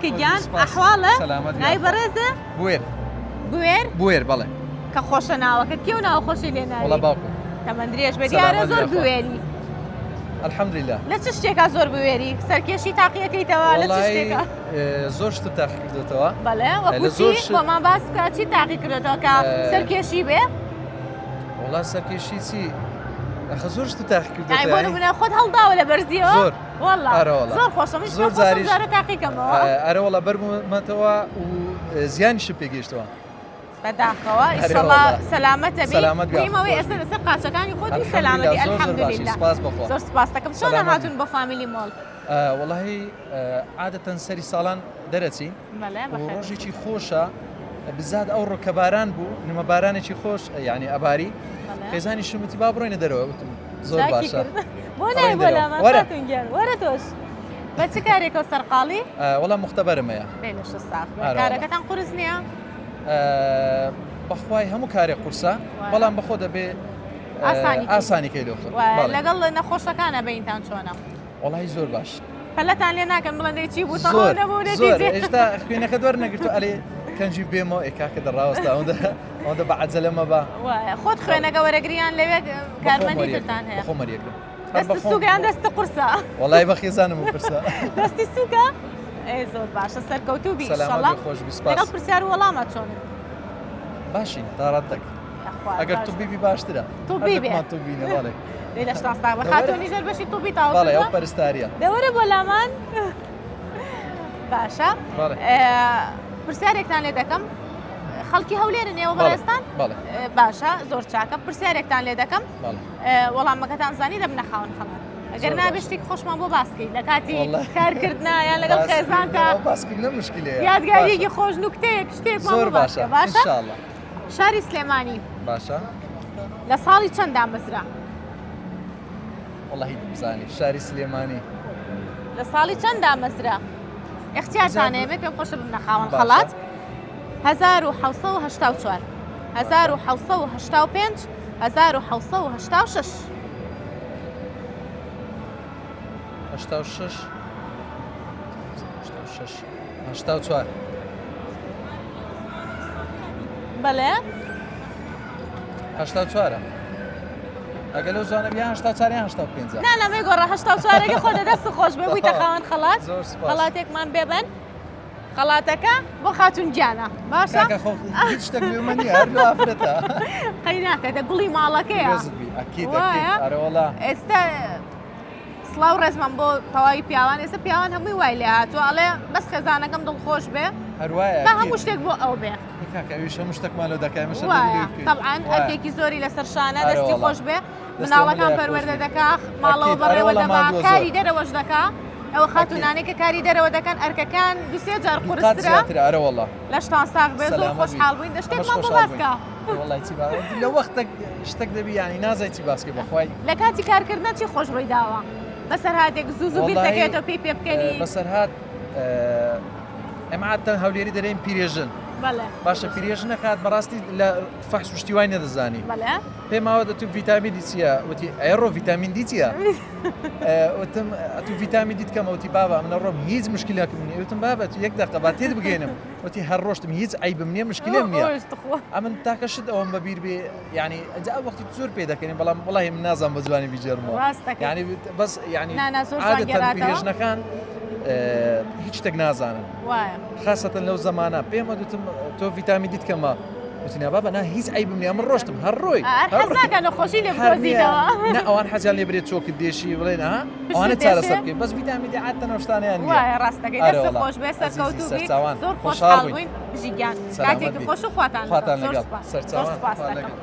کاکە گیان ئەحواڵە ناوی بەڕێزە بوێر بوێر بوێر بەڵێ کە خۆشە ناوەکەت کێ و ناوە خۆشی لێ ناوی وەڵا باوکم تەمەن درێژ بێ دیارە زۆر بوێری الحمدلله لە چ شتێکا زۆر بوێری سەرکێشی تاقیەکەیتەوە لە چ شتێکا زۆر شتم تاقی کردوێتەوە بەڵێ وەکو چی بۆمان باس بکە چی تاقی کردوێتەوە کە سەرکێشی بێ وەڵا سەرکێشی چی ئەخە زۆر شت تاقی کردوێتەوە بۆ نمونە خۆت هەڵداوە لە بەرزیەوە زۆر والله ئەرە وەڵا. زۆر خۆشە منیش زۆر پێم خۆشە جاریش- جارە تاقیکەمەوە ئەرە وەڵا بەربوومەتەوە و زیانیشم پێگەیشتەوە بەداخەوە ئەرێ ئیشەڵا وەڵا. سەلامەتە بی سەلامەت بی، مهمەوەی خۆش ئێستا بی. لەسەر قاچەکانی خۆت و الحمدلله، سەلامەتی زۆر زۆر باشی الحمدلله سپاس بەخوا زۆر سپاس دەکەم چۆنە سەلامەت بی. هاتوون بۆ فامیلی مۆڵ وەڵاهی عادەتەن سەری ساڵان دەرەچین بەڵێ و بەخێر ڕۆژێکی خۆشە بزاد ئەو ڕۆ کە باران بوو نمە بارانێکی خۆش یعنی ئەباری بەڵێ. خێزانی شمتی با بڕۆینە دەرەوە وتم زۆر چاکی باشە کرد. بۆ نای بڕۆین بۆ دەرەوە. لامان وەرە. خاتون گیان وەرە تۆش بە چ کارێکەوە سەرقاڵی وەڵا مختبەرم هەیە بێ لەشت ساغ بێ. ئەرێ وەڵا. کارەکەتان قورس نییە بەخوای هەموو کارێک قورسە وایە. بەڵام بەخۆ دەبێ ئاسانی کەی. ئاسانی کەی لۆ خۆت. وایە. بەڵێ. لەگەڵ نەخۆشەکانە بەینتان چۆنە وەڵی زۆر باش پەلەتان لێ ناکەن بڵێن دەی چی بوو تەواو زۆر نەبوو زۆر نەتیجە ئێستا خوێنەکە دوەر نەگرتو ئەلێ کەنجی بێمەوە ئێ کاکە دەڕاوەستا ئەوەندە ئەوەندە بە عەجەلە مەبە وایە خۆت خوێنەکە وەرەگریان لەوێ کارمەندی ترتان هەیە بەخۆم وەریەگرم هەر دەست بەخۆم. سووکە یان دەست قورسە وەڵای بە خێزانم و پرسە دەستی سووکە ئێ زۆر باشە سەرکەوتوو بی سەلامەت ئیشەڵا بی خۆش بی سپاس لەگەڵ پرسیار و وەڵامە چۆنن باشین تا ڕاددەک یاخوا ئەگەر باش. طبی بی باشترە طبی بێ. هەردووکمان طبینە بەڵێ دەی لەشتان ساغ بە خاتوونیش هەر بەشی طبی تەواو بەڵێ ئەو کردووە پەرستاریە دەوەرە بۆ لامان باشە بەڵێ پرسیارێکتان لێ دەکەم خەڵکی هەولێرن ئێوە بەڵێ بەڕێزتان بەڵێ باشە زۆر چاکە پرسیارێکتان لێ دەکەم بەڵێ وەڵامەکەتان زانی دەبنە خاوەن خەڵات ئەگەر زۆر نابێ باشە. شتێک خۆشمان بۆ باسکەی لە کاتی والله. کارکردنا یان لەگەڵ باسکردنە- خێزانتا ئەو باسکردنە مشکلەیە یادگاریەکی باشە. خۆش نوکتەیەک شتێکمان زۆر بۆ باسکە باشە باشە ئینشاءاللە شاری سلێمانی باشە لە ساڵی چەند دامەزرا؟ وەڵاهی بزانی شاری سلێمانی لە ساڵی چەند دامەزرا؟ اختیارتان هەیە پێم خۆشە ببنە خاوەن باشە. خەڵات 1784 1785 1786 86 86 84 بەڵێ 84 ئەگە لەو زوانە بی یان 84 یان 85 نا نا مەیگۆڕە 84ەکە خۆ لە دەست خۆش بێ بوویتە خاوەن خەڵات زۆر سپاس. خەڵاتێکمان بێبن خەڵاتەکە بۆ خاتون گیانە باشە کاکە خۆ هیچ شتێک لێمە نییە هەر لۆ ئافرەتە قەی ناکە دە گوڵی ماڵەکەیە پیرۆزت بی ئەکید وایە؟ ئەکید ئەرێ وەڵا ئێستا سڵاو ڕێزمان بۆ تەواوی پیاوان ئێستا پیاوان هەمووی وای لێ هاتووە ئەڵێ بەس خێزانەکەم دڵخۆش بێ هەروایە با هەموو شتێک بۆ ئەو بێ کاکە ئەویش هەموو شتێکمان لۆ دەکای ئێمەش وایە تەبعەن ئەرکێکی زۆری لەسەر شانە ئەرێ دەستی وەڵا. خۆش بێ دەستی مناڵەکان هەموو لایەک خۆش پەروەردە بێ. دەکا ماڵەوە ئەکید، ئەرێ بەڕێوە وەڵا دەبا ماندووە زۆر. کاری دەرەوەش دەکا ئەوە خاتوونانەی کە کاری دەرەوە دەکەن ئەرکەکان دوسێ جار دووقات قورسترە زیاترە ئەرێ وەڵا لەشتان ساغ بێ زۆر سەلامەت بی. خۆشحاڵ بووین دە ئەمەش شتێکمان بۆ خۆشحاڵ باس بووین. کە وەڵای چی با لە وەختێک شتێک دەبی یانی نازای چی باسکەی بەخوای لە کاتی کارکردنە چی خۆش ڕووی داوە بەسەرهاتێک زوو زوو بیر وەڵاهی، دەکەوێتەوە پێی پێ بکەنی بەسەرهات ئێمە عادەتەن هەولێری دەرێین پیرێژن بەڵێ باشە پیرێژن نەکات بەڕاستی لە فەحس و شتی وای نەدەزانی بەڵێ پێم ماوە دەتو ڤیتامین دی چییە وتی ئەیڕۆ ڤیتامین دی چییە وتم ئەتو ڤیتامین دیت کەمە وتی بابا منە ڕۆم هیچ مشکلێکم نییە وتم بابە تو یەک دەقە با تێت بگەینم وتی هەر ڕۆشتم هیچ عەیبم نییە مشکلێم نییە ئەمن تاکە شت ئەوم بەبیر بێ یعنی ئەجا ئەو وەختی زۆر پێ دەکەنین بەڵام وەڵاهی من نازانم بە جوانی بیگێڕمەوە ڕاست دەکەی. یعنی بەس یعنی نا، نا، زۆر جوان عادەتەن گێڕاتەوە. پیرێژنەکان هیچ شتێک نازانن وایە خاصەتەن لەو زەمانە پێمە دوتم تۆ ڤیتامین دیت کەمە وتی نا بابا نا هیچ عەیبم نییە من ڕۆشتم هەر ڕۆی هەر حەز ناکە نەخۆشی لێ بدۆزیتەوە نا ئەوان حەزیان لێ برێت چۆکت دێشی بڵێن ها ئەوانە چارەسەر بکەین بەس ڤیتامین دی عادەتەن ئەو شتانەیان نییە وایە ڕاست دەکەی دەست خۆش بێ سەرکەوتوو بی زۆر خۆشحاڵ بووین بژی گیان کاتێکی خۆش و خواتان خواتان لەگەڵ زۆر سپاس دەکەم.